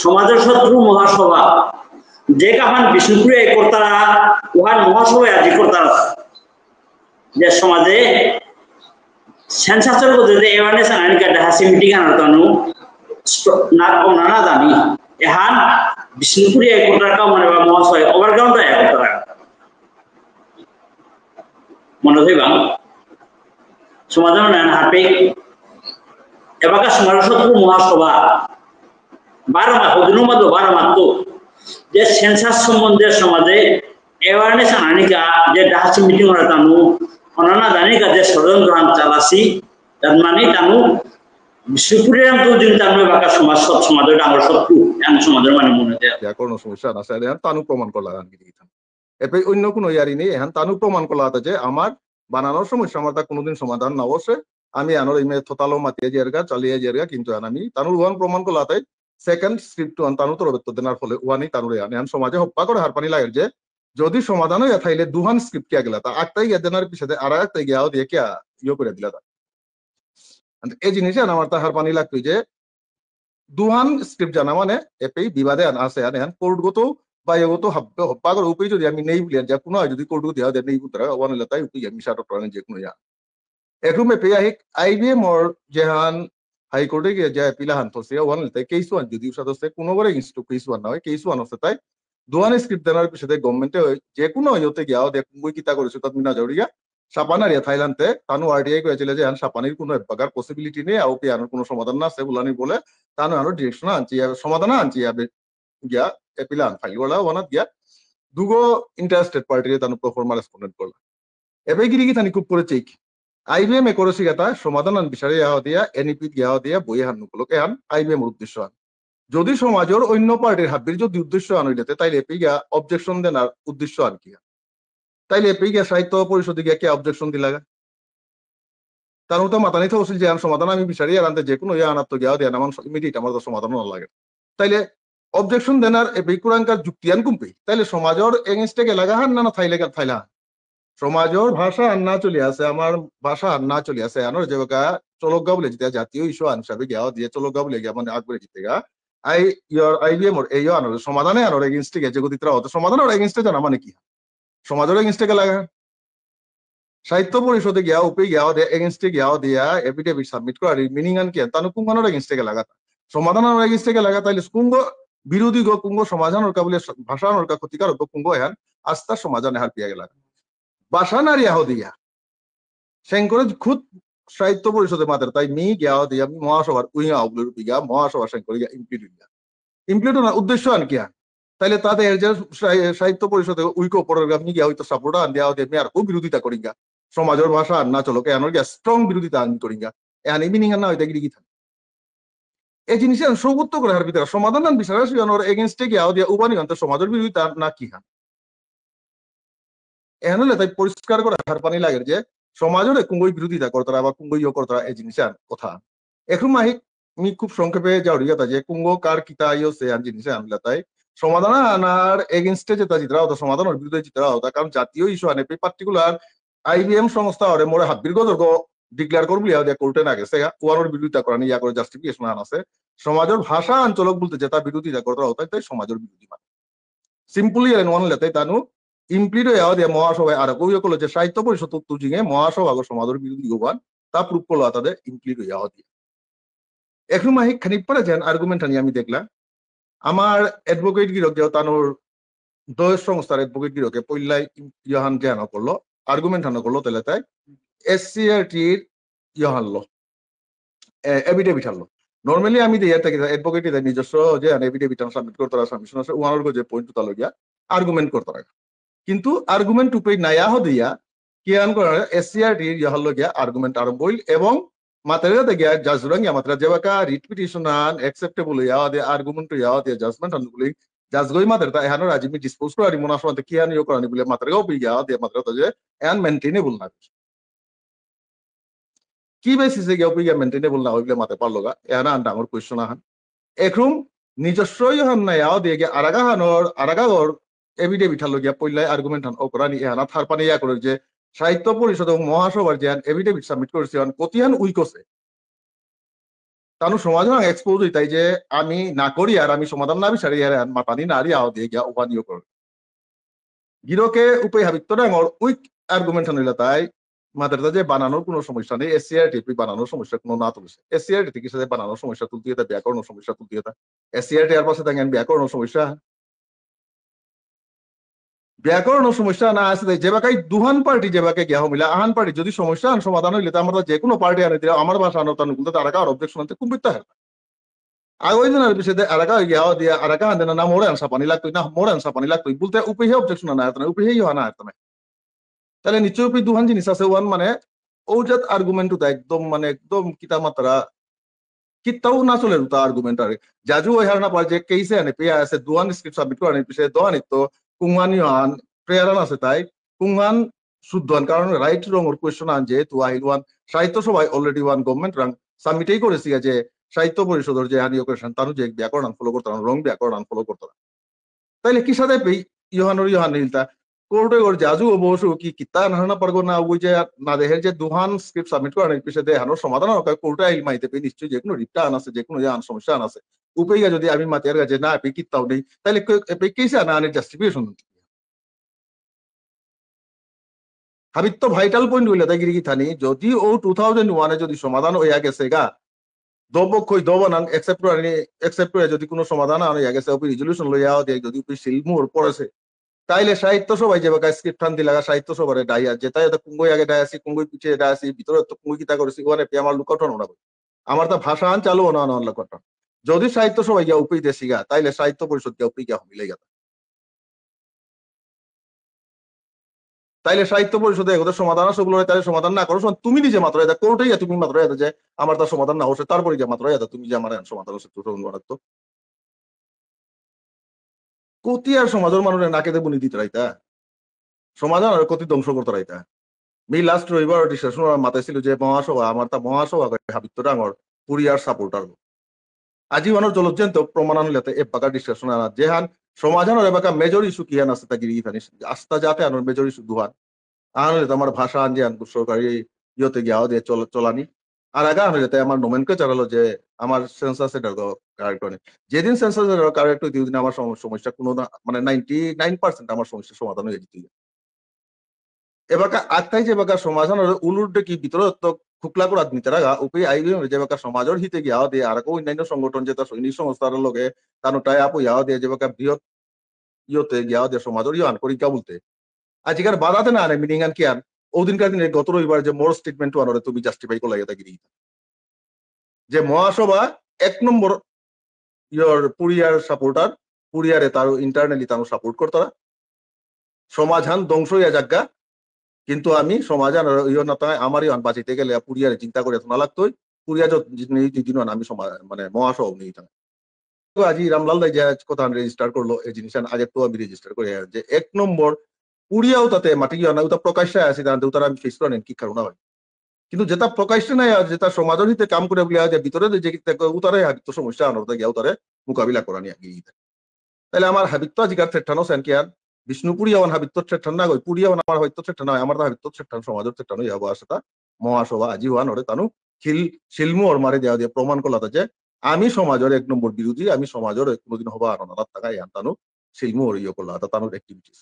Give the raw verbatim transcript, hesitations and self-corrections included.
সমাজর শত্রু মহাসভা, যে কাহান বিষ্ণুপ্রিয়া করতারা, ওহান মহাসভায় আজি করতারা, যে সমাজে census-র মধ্যে যে awareness আনানি কা ডাহাসি meeting আনার তানু, st-, না, ওনা না জানি, এহান বিষ্ণুপ্রিয়া করতারা কা মানে বা মহাসভায় overground আয়া করতারা। মনে হইবা, সমাজর নান হারপেই, এবাকা সমাজর শত্রু মহাসভা, বারো মাস, হদিনর মধ্যে বারো মাস তো, যে census সম্বন্ধে সমাজে awareness আনানিকা, যে ডাহাসি meeting ওরা তানু, ওনা না জানিকা যে ষড়যন্ত্র আন চালাসি, তার মানে তানু, বিষ্ণুপ্রিয়া তো দিন তানু এবাকা সমাজ, সব সমাজর ডাঙর শত্রু, এমন সমাজর মানে মনে হয়। ইয়া কোনো সমস্যা না, স্যার, এহান তানু প্রমাণ করলা, আর কি দিতাম। এপে অন্য কোনো ইয়ারি নেই, এহান তানু প্রমাণ করলা আছে যে আমার বানানোর সমস্যা আমার তা কোনোদিন সমাধান না অসে, আমি আনোর ইমে থতালো মাতিয়া জিয়ারগা, চালিয়া জিয়ারগা, কিন্তু এহান আমি তানুর ওয়ান প্রমাণ করলা তাই second script ওয়ান তানু তরফে তো দেনার ফলে ওয়ানি তানুরে আনে, এহান সমাজে হপ্পা করে হারপানি লাগে যে যদি সমাধান হইয়া থাইলে দুহান script কিয়া গেলা, তা একটাই গিয়া দেনার পিছনে আর একটাই গিয়াও দিয়ে কিয়া ইয়ে করে দিলা তা। And এই জিনিসে আমার তা হারপানি লাগতো যে দুহান script জানা মানে এপেই বিবাদে আন আছে, আনে আন কোর্টগত বা এগত হব-, হপ্পা করে উপেই যদি আমি নেই বলি আর যা কোনো হয় যদি কোর্টগত দিয়া দেয় নেই বুলতারা, ওয়ান হলে তাই উপেই আমি সাত অক্টোবর যে কোনো ইয়া। এখন এপেই আহিক আইবিএম ওর যেহান হাইকোর্টে গিয়ে যে appeal হান থসে, ওয়ান হলে তাই case ওয়ান যদি উসাদ হচ্ছে কোনো বারে against case ওয়ান না হয়, case ওয়ান হচ্ছে তাই দুহান script দেনার পিছনে গভর্নমেন্টে যে কোনো ইয়েতে গিয়াও দেখ মুই কিতা করেছে তাত মিনা যাওরিয়া সাপানারিয়া থাইল্যান্ডে তানু আরটিআই করেছিল যে হান সাপানির কোনো এবাকার পসিবিলিটি নেই, আও পিয়ানোর কোনো সমাধান না আছে বুলানি বলে তানু আরো ডিরেকশন আনছি, ইয়া সমাধান আনছি, ইয়া বে-, গিয়া appeal আন ফাইল ওলা ওয়ানাত গিয়া দুগো ইন্টারেস্টেড পার্টিরে তানু প্রো ফর্মা রেসপন্ডেন্ট করলা। এবে গিরি কি থানি খুব করে চেক আইবিএম এ করেছি গাতা সমাধান আন বিচারে ইয়া দিয়া এনইপি গিয়া দিয়া বই হান নুকুলক এহান আইবিএম উদ্দেশ্য আন। যদি সমাজর অন্য পার্টির হাবির যদি উদ্দেশ্য আন হইলেতে তাইলে এপি গিয়া অবজেকশন দেনার উদ্দেশ্য আন কি? তাইলে এপি গিয়া সাহিত্য পরিষদে গিয়া কে অবজেকশন দিলাগা? তার মতো মাতানি তো উচিত যে আন সমাধান আমি বিচারি আর আনতে যে কোনো ইয়া আনার তো গিয়া দিয়া নামান ইমিডিয়েট আমার তো সমাধান না লাগে। তাইলে অবজেকশন দেনার এপি কুরাঙ্কার যুক্তি আন কুম্পি? তাইলে সমাজর এগেইনস্টে গেলাগা হান না, না থাইলে গা-, থাইলা? সমাজর ভাষা আর না চলি আছে, আমার ভাষা আর না চলি আছে। আনোর যে বাকা চলকগা বলে জিতে জাতীয় ইস্যু আন হিসাবে গিয়া দিয়ে চলকগা বলে গিয়া মানে আগবরে জিতেগা। আই ইয়ার আইবিএম ওর এই আনোর সমাধানে আনোর এগেইনস্টে গিয়া যে গতি ত্রা হতো সমাধান ওর এগেইনস্টে জানা মানে কি? সমাজর এগেইনস্টে গেলাগা। সাহিত্য পরিষদে গিয়া উপে গিয়া দে এগেইনস্টে গিয়া দিয়া এফিডেভিট সাবমিট করার মিনিং আন কি? তানু কুঙ্গানোর এগেইনস্টে গেলাগা। সমাধান আনোর এগেইনস্টে গেলাগা তাইলে কুঙ্গ বিরোধী গো কুঙ্গ সমাধান ওর কা বলে ভাষা আনোর কা ক্ষতিকারক গো কুঙ্গ এহান আস্তা সমাধান এহার পিয়া গেলাগা। ভাষা নারী আহ দিয়া। সেঙ্করে খুদ সাহিত্য পরিষদে মাতের তাই মি গিয়া দিয়া মহাসভার উইং আউবলুর পিগা মহাসভা সেঙ্করে গিয়া ইমপ্লিট হইয়া। ইমপ্লিট হওয়ার উদ্দেশ্য আন কিয়া? তাইলে তাতে এর যে সাহি-, সাহিত্য পরিষদে উইকো পড়ার গা মি গিয়া হয়তো সাপোর্ট আন দিয়া হতে মি আর কো বিরোধিতা করিঙ্গা। সমাজর ভাষা আর না চলো কে আনোর গিয়া স্ট্রং বিরোধিতা আন করিঙ্গা। এহানি মিনিং আর না হইতে গিরি গিথান। এই জিনিসে সৌগুত্ত করে হার ভিতরে সমাধান আন বিচারে সুয়ানোর এগেইনস্টে গিয়া দিয়া উবানি আনতে সমাজর বিরোধিতা না কি হান? এহান হলে তাই পরিষ্কার করে হারপানি লাগে যে সমাজরে কুঙ্গই বিরোধিতা করতারা বা কুঙ্গই ইয়ে করতারা এই জিনিস আর কথা। এখন মাহিক মি খুব সংক্ষেপে যাওরিগা তা যে কুঙ্গ কার কিতা ইয়ে সে আর জিনিস আনলে তাই সমাধান আনার এগেইনস্টে যেটা জিতরা হতো সমাধান ওর বিরুদ্ধে জিতরা হতো কারণ জাতীয় ইস্যু আনে পার্টিকুলার আইবিএম সংস্থা ওরে মোরে হাব্বির গজর গো ডিক্লেয়ার কর বুলিয়া দিয়া কোর্টে না গেছে গা ওয়ানোর বিরোধিতা করানি ইয়া করে জাস্টিফিকেশন আন আছে। সমাজর ভাষা আঞ্চলক বলতে যেটা বিরোধিতা করতারা হতো তাই সমাজর বিরোধী মানে সিম্পলি এর ওয়ান লেতে তানু ইমপ্লিট হইয়া দিয়া মহাসভায় আর কইয়া কলো যে সাহিত্য পরিষদ তুজিঙে মহাসভা গো সমাজর বিরোধী গোবান তা প্রুফ করলো তাদের ইমপ্লিট হইয়া দিয়া। এখন মাহি খানিক পরে যেন আর্গুমেন্ট আনি আমি দেখলাম আমার অ্যাডভোকেট গিরক যে তানুর দশ সংস্থার অ্যাডভোকেট গিরকে পইলাই ইহান যেন করলো আর্গুমেন্ট হান করলো তাহলে তাই এসসিআরটির ইহান লো এফিডেভিট হারলো। নরমালি আমি দিয়ে থাকি অ্যাডভোকেট নিজস্ব যে এফিডেভিট সাবমিট করতারা সাবমিশন আছে ওয়ানোর যে পয়েন্ট তা লগিয়া আর্গুমেন্ট করতারা। কিন্তু আর্গুমেন্ট উপে নায়া হদিয়া কি আন করে এসসিআরটি ইয়া হলো গিয়া আর্গুমেন্ট আরম্ভ হইল এবং মাতারে দে গিয়া জাজ রং ইয়া মাতারে যেবাকা রিট পিটিশন আন অ্যাকসেপ্টেবল ইয়া দে আর্গুমেন্ট ইয়া দে জাজমেন্ট আন বলি জাজ গই মাতারে তা এহানো রাজি মি ডিসপোজ করানি মনাসমাতে কি আন ইয়ে করানি বলে মাতারে গো ইয়া দে মাতারে তা যে এহান মেইনটেইনেবল না। কি বেসিসে গিয়া ওপি গিয়া মেইনটেইনেবল না হইলে মাতে পারলো গা? এহানা আন ডাঙর কোয়েশ্চন আহান। একরুম নিজস্ব ইহান নাই, আও দিয়ে গিয়া আরাগা হানর, আরাগা গর এফিডেভিট হান লগিয়া পইলাই আর্গুমেন্ট হান অকরানি এহানা থারপানি ইয়া করে যে সাহিত্য পরিষদ ও মহাসভার যে হান এফিডেভিট সাবমিট করেছে হান কতিহান উইক আছে। তানু সমাজ না expose হইতাই যে আমি না করি আর আমি সমাধান না বিচারি আর মাতানি নারী আও দিয়ে গিয়া ওখান ইয়ে করে। গিরকে উপে হাবিত্ত ডাঙর weak argument হানিলা তাই মাতের যে বানানোর কোনো সমস্যা নেই, এসসিইআরটি বানানোর সমস্যা কোনো না তুলেছে। এসসিইআরটি থেকে সাথে বানানোর সমস্যা তুলতে এটা ব্যাকরণ সমস্যা তুলতে এটা। এসসিইআরটি আর পাশে তাঙ্গেন ব্যাকরণ সমস্যা। ব্যাকরণ সমস্যা না আছে তাই যেবাকাই দুহান পার্টি যেবাকে গিয়া হমিলা আহান পার্টি যদি সমস্যা আন সমাধান হইলে তো আমরা যে কোনো পার্টি আনে দিলে আমার ভাষা আনো তার নুকুলতে তারা কার অবজেকশন আনতে কুম্পিত হয়। আগই দিন আর পিছে আরাকা গিয়া দিয়া আরাকা হান দেনা না মোরে আনসা পানি লাগতই না মোরে আনসা পানি লাগতই বলতে উপেহে অবজেকশন না আনতে না উপেহে ইহা না আনতে না। তাহলে নিশ্চয় উপে দুহান জিনিস আছে ওয়ান মানে ঔজাত আর্গুমেন্ট উতা একদম মানে একদম কিতা মাত্রা কিতাও না চলে উতা আর্গুমেন্ট আর। জাজু ওই হার না পার যে কেসে আনে পেয়া আছে দুহান স্ক্রিপ্ট সাবমিট করানি পিছে দোহানি তো কুংহানি হান প্রেয়ারান আছে তাই কুংহান শুদ্ধহান কারণ রাইট রং ওর কোয়েশ্চন আন যেহেতু আহিল ওয়ান সাহিত্য সভায় অলরেডি ওয়ান গভর্নমেন্ট রাং সাবমিটেই করেছি যে সাহিত্য পরিষদর যে হানি ওকে তানু যে ব্যাকরণ ফলো করতাম রং ব্যাকরণ ফলো করতাম। তাইলে কি সাথে পেই ইহানোর ইহান নিলতা কোর্টে ওর জাজু ও বসু কি কিতা না না পারবো না ওই যে না দেহের যে দুহান স্ক্রিপ্ট সাবমিট করার পিছে দেহানোর সমাধান হবে কোর্টে আইল মাইতে পেয়ে নিশ্চয়ই যে কোনো রিপটা আন আছে যে কোনো ইয়ান সমস্যা আন আছে। উপেইয়া যদি আমি মাতিয়ার কাছে না পেয়ে কিতাও নেই তাহলে পেয়ে কেসে আনা আনে জাস্টিফিকেশন। হাবিত্ত ভাইটাল পয়েন্ট হইলে তাই গিরি গিথানি যদি ও টু থাউজেন্ড ওয়ানে যদি সমাধান হইয়া গেছে গা দবক হই দব নাং একসেপ্ট করে একসেপ্ট করে যদি কোনো সমাধান আনো ইয়া গেছে ওপি রেজলিউশন লইয়া দিয়ে যদি ওপি সিলমুর পড়েছে তাইলে সাহিত্য সভায় যে বাকা স্ক্রিপ্ট হান দিলাগা সাহিত্য সভারে ডাইয়া যেটা এটা কুঙ্গই আগে ডায়াসি কুঙ্গই পিছিয়ে ডায়াসি ভিতরে তো কুঙ্গই কিতা করেছি ওখানে পে আমার লুকআউট হনো না আমার তা ভাষা আন চালু হনো আনো লুকআউট। যদি সাহিত্য সভায় গিয়া উপি দেসিগা তাইলে সাহিত্য পরিষদ গিয়া উপি গিয়া হমিলে গেতা। তাইলে সাহিত্য পরিষদে এগোতে সমাধান আছে বলে তাইলে সমাধান না করো তুমি নিজে মাত্র এটা কোর্টে গিয়া তুমি মাত্র এটা যে আমার তার সমাধান না হচ্ছে তারপরে গিয়া মাত্র এটা তুমি যে আমার সমাধান হচ্ছে তো সমাধান করার তো কতি আর সমাজের মানুষের নাকেতে বুনি দিতে রাইতা সমাধান আর কতি ধ্বংস করতে রাইতা। মি লাস্ট রবিবার ডিসকাশন মাতাইছিল যে মহাসভা আমার তা মহাসভা হাবিত্ত ডাঙর পুরিয়ার সাপোর্টার আজি ওনার জলজ্জন্ত প্রমাণ আনলে তো এবাকা ডিসকাশন আনা যেহান সমাধান আর এবাকা মেজর ইস্যু কি আন আছে তা গিরি গিথানি আস্তা যাতে আনোর মেজর ইস্যু দুহান আনলে তো আমার ভাষা আন যে আন সরকারি ইয়েতে গিয়াও দিয়ে চল চলানি আর আগে আনলে তো আমার নোমেনকে চালালো যে আমার সেন্সাস এটা কারেক্ট হয়নি। যেদিন সেন্সাস এটা কারেক্ট হইতে ওই দিন আমার সম- সমস্যা কোনো না- মানে নাইনটি নাইন পার্সেন্ট আমার সমস্যার সমাধান হয়ে যেত। এবাকা আত্মাই যে বাকা সমাধান উলুর ডেকি ভিতরে তো খুকলা করে আদমি তারা গা উপে আইবি যে বাকা সমাজের হিতে গিয়া দে আর কো অন্যান্য সংগঠন যেটা সৈনিক সংস্থার লগে তানো টাই আপ ইয়া দে যে বাকা বৃহৎ ইয়তে গিয়া দে সমাজের ইয়ে আন করি কা বলতে আজিকার বাধাতে না আনে মিনিং আন কি আন ওদিনকার দিনে গত রবিবার যে মোর স্টেটমেন্ট আনরে তুমি জাস্টিফাই করলা এটা গিরি যে মহাসভা এক নম্বর ইয়র পুরিয়ার সাপোর্টার পুরিয়ারে তার ইন্টারনালি তার সাপোর্ট করতারা সমাধান ধ্বংস হইয়া যাগা। কিন্তু আমি সমাধান ইয় না তাই আমার ইয়ন বাঁচিতে গেলে পুরিয়ারে চিন্তা করে না লাগতোই। পুরিয়া যত জিনিস দিন আমি সমাজ মানে মহাসভা নেই তাই তো আজি রামলাল দাই যে কথা রেজিস্টার করলো এই জিনিস আগে তো আমি রেজিস্টার করে যে এক নম্বর পুরিয়াও তাতে মাটি গিয়া না ওটা প্রকাশ্যে আছে তাহলে ওটার আমি ফেস করেন কি কারণ হয় কিন্তু যেটা প্রকাশ্যে নাই আর যেটা সমাজের হিতে কাম করে বলে যে ভিতরে যে উতারে হাবিত্ত সমস্যা আনতে গিয়া উতারে মোকাবিলা করা নিয়ে এগিয়ে দিতে। তাহলে আমার হাবিত্ত আজিকার ঠেঠানো সেন কি আর বিষ্ণুপুরি আমার হাবিত্ত ঠেঠান না গই পুরি আমার আমার হয়তো ঠেঠান হয় আমার হাবিত্ত ঠেঠান সমাজের ঠেঠানো ইয়া হওয়া সেটা মহাসভা আজি হওয়া নরে তানু শিল শিলমোহর মারে দেওয়া দিয়ে প্রমাণ করলা যে আমি সমাজের এক নম্বর বিরোধী আমি সমাজের কোনোদিন হবা আনো না তাকা ইয়ান তানু শিলমোহর ইয়ে করলা তা তানুর অ্যাক্টিভিটিস।